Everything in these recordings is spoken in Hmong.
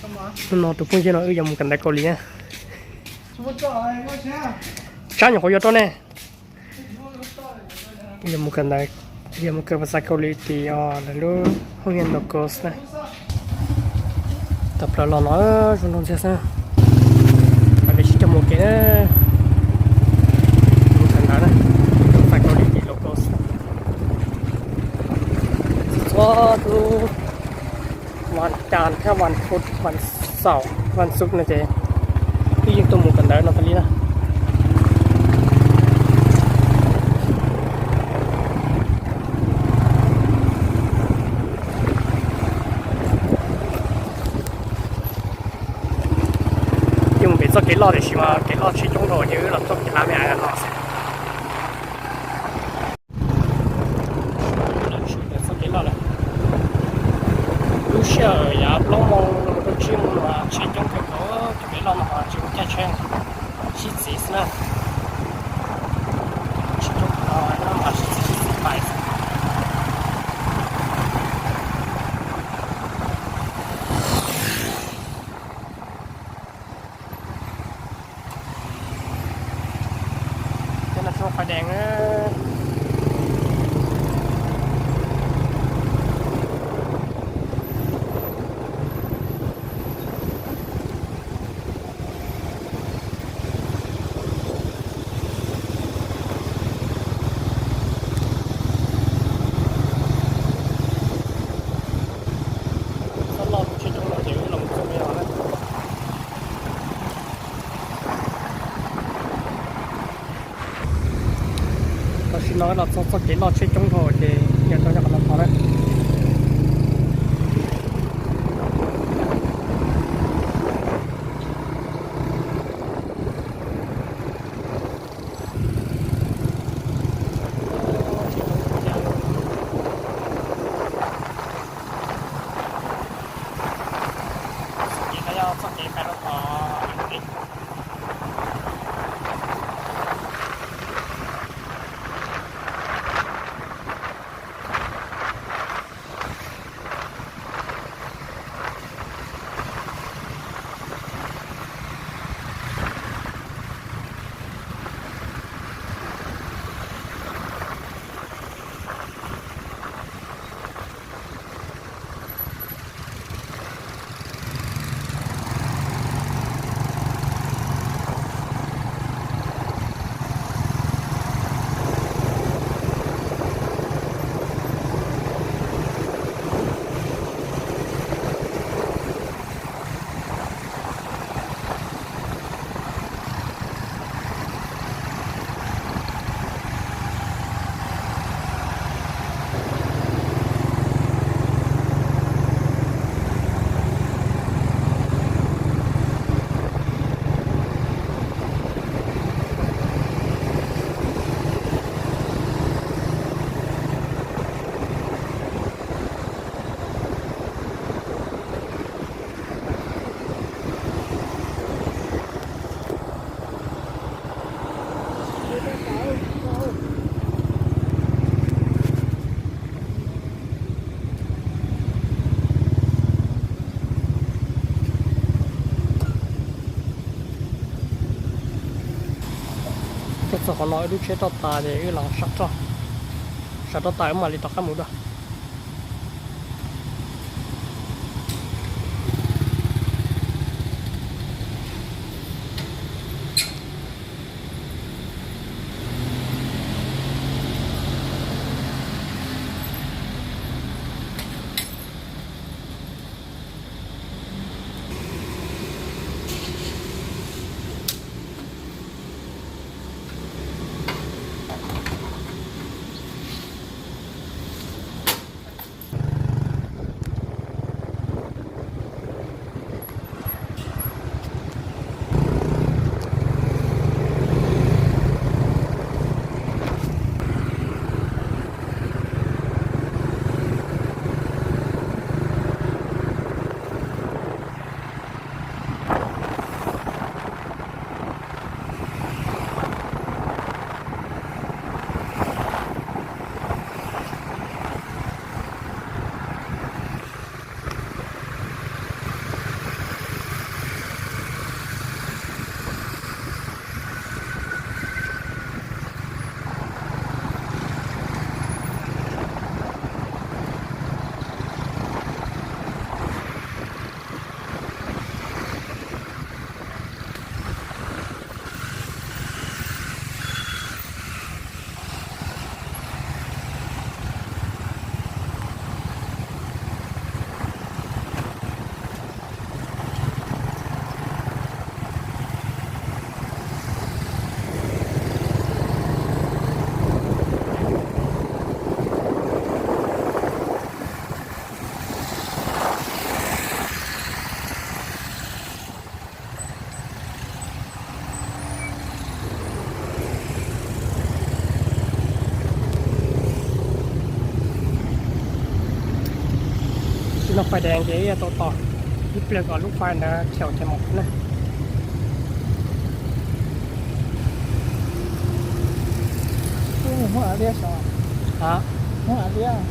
Hnub no tus phooj ywg no wb yuav mus kawm ntawv Kaus Lim na. Tsab nyuam qhuav yuav rau nej. Yuav mus kawm ntawv, yuav mus kawm phas xas Kaus Lim tim os lawv lub hoob yam Logos na. Tawm plaws los no zoo nraug ntxiag xwb. Peb sib coj mus ua ke na. Mus kawm ntawv na, phas xas Kaus Lim tim Logos. Txhua txhua lub vas cas thiab vas phuv, vas xaum, vas xuv no ces wb yeej tuaj mus kawm ntawv no tas li na. Yeej mus pem txoj kev loj tiam sis mas kev loj tsheb coob dhau ces wb los txoj kev laj me ais no xwb. Txoj kev loj lawm. Lub sij hawm yav plaub moos rau tsib moos no tsheb coob kawg nkaus, cov kev loj no mas tsis muaj caij tsheb, sib txiv xwb na. Tsheb coob no mas sib txiv sib txiv pais xwb. Cov no tsis muaj qhov dees na. Txoj loj tsheb coob no ces wb los txog me no na. Tam sim no los txog txoj kev loj tsheb coob dhau ces yog rau cov qhov no pov na. Ces no yog txoj kev pais rau tom Askiv. Tuaj txog qhov no wb lub tsheb roj tas ces wb los sab roj, sab roj tas wb mam li rov qab mus dua. Fais deev ces yuav tau tos ib pliag kom lub fais ntawd khiaum ces mus na. Muab av liab sov. Muab av liab.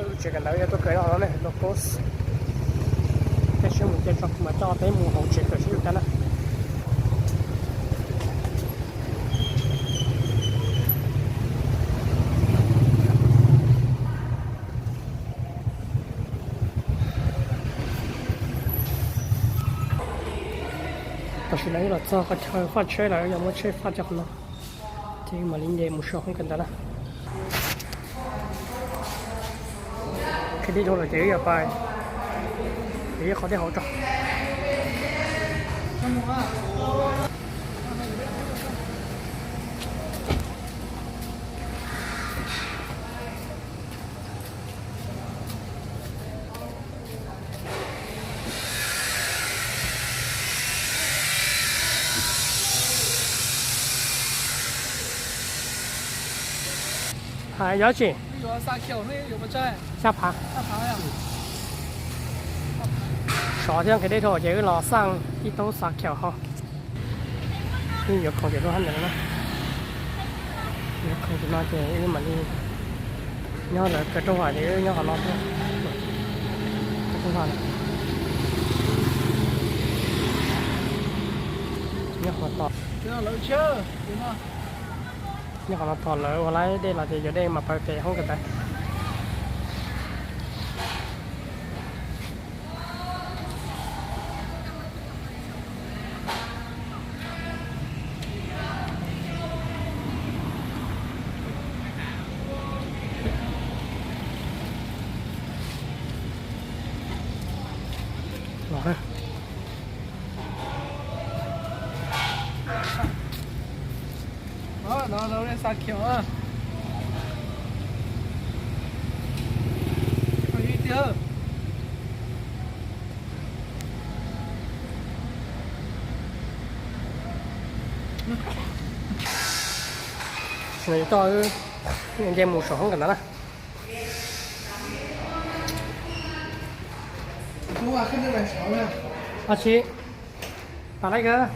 Lub tsev kawm ntawv yog tuaj kawm no ne, locos. Peb sib mus cia tso kuv mam coj peb mus hauv tsev kawm sib ua cas na. Tam sim no wb los txog qhov chaw faj tsheb lawm, yog muab tsheb faj cov qhov no, ces mam li nce mus saum hoob kawm ntawv na. Qhib dej dhau lawm ces wb yuav pais, ces ib qhov dej hauv tso. Hais yog tsi? Xya phav. Sov thiab nqhis dej dhau ces wb los xaj ib taub xav khaum ho. Wb yuav khoom ces lub hab ntawd na. Yuav khoom ces no ces wb mam li nyob lawv kawm rooj vam ces wb nyob qhov no thiab. Nyob qhov no tos lawv ua laib dej los ces yuav dej mas pais pem hoob kawm ntawv. Toj nce mus saum hoob kawm ntawv na. Ab tsi, pas laib kawg.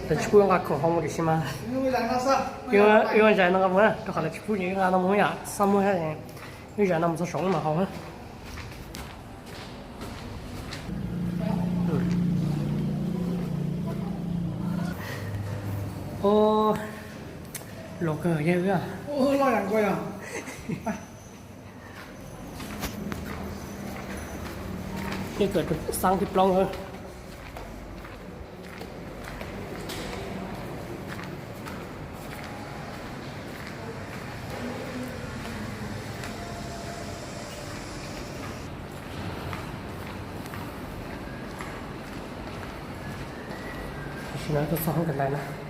Lawv tsis pub wb nqa khoom hauv mus tiam sis mas wb ua zais no nqa mus na, rau qhov lawv tsis pub ces wb nqa no mus yom, xab muag thiab, wb zais no mus txog saum wb mam haus na. Ub, luag kawg yog wb. Ib kawm tus xab tib plaub. Tam sim no tuaj txog hoob kab ntais na.